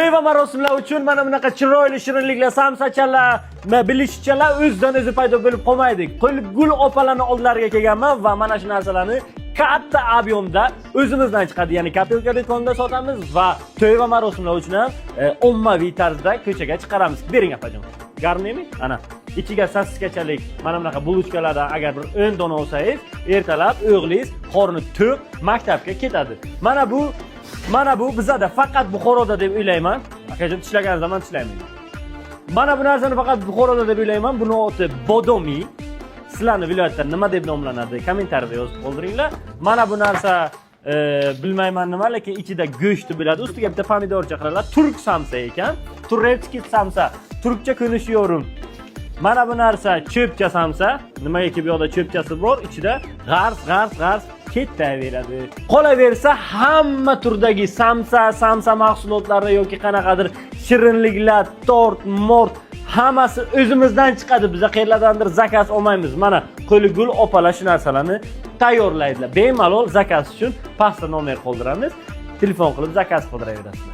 To'y va marosimlar uchun mana bunaqa chiroyli shirinliklar, samsachalar, bilishchalar o'zidan o'zi paydo bo'lib qolmaydi. Qo'li gul opalarni oldilariga kelganman va mana shu narsalarni katta объём da o'zimizdan chiqadi. Ya'ni Kopilka do'konida sotamiz va to'y va marosimlar uchun ham ommaviy tarzda ko'chaga chiqaramiz. Bering, opajon. Garmimi? Ana. Ichiga sosiskachalik mana bunaqa булочка lardan agar bir 10 dona olsangiz, ertalab o'g'lingiz qorni to'q maktabga ketadi. Mana bu bizada faqat Buxoroda deb o'ylayman. Akajon, tishlaganingizda man tishlayman. Mana bu narsani faqat Buxoroda deb o'ylayman. Buni oti bodomi. Sizlarni viloyatda nima deb nomlanadi? Kommentariyada yozib qoldiringlar. Mana bu narsa bilmayman nima, lekin ichida go'shti bo'ladi. Ustiga bitta pomidorcha qiladilar. Turk samsa ekan. Турецкий самса. Turkcha konuşuyorum. Mana bu narsa cho'pcha samsa. Nimagaki bu yoqda cho'pchasi bor, ichida g'ars g'ars g'ars ketaveradi. Qolaversa, hamma turdagi samsa, samsa mahsulotlari yoki qanaqadir shirinliklar, tort, mort, hammasi o'zimizdan chiqadi. Biza qayerlardandir заказ olmaymiz. Mana qo'li gul opalar shu narsalarni tayyorlaydilar. Bemalol заказ uchun pastda nomer qoldiramiz. Telefon qilib заказ qildiraverasizlar.